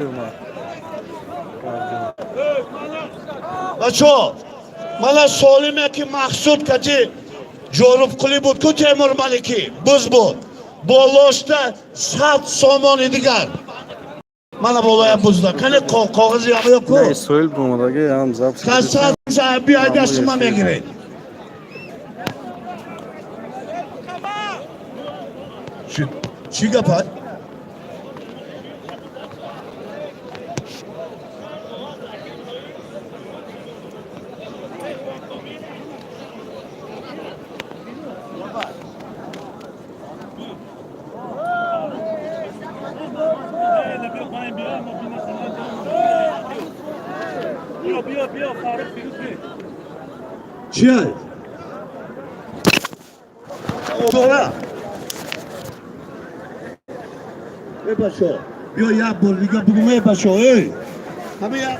Омад. Бачо, мана Солиме ки Мақсуд кати Ҷорубқулӣ буд ку, Темур Маликӣ буз буд, болошта 100 сомони дигар. Мана болоя бузда кане, коғази ё ку. На, Исроил бомадаги ҳам запись. Касад биёй, дастума мегиред. Чӣ гапа? بیا بیا بیا فاروق فیروز بیا. Чия? Ора. Э, бачо, биё, як бор дига бугум. Э, бачо, эй, ҳами як.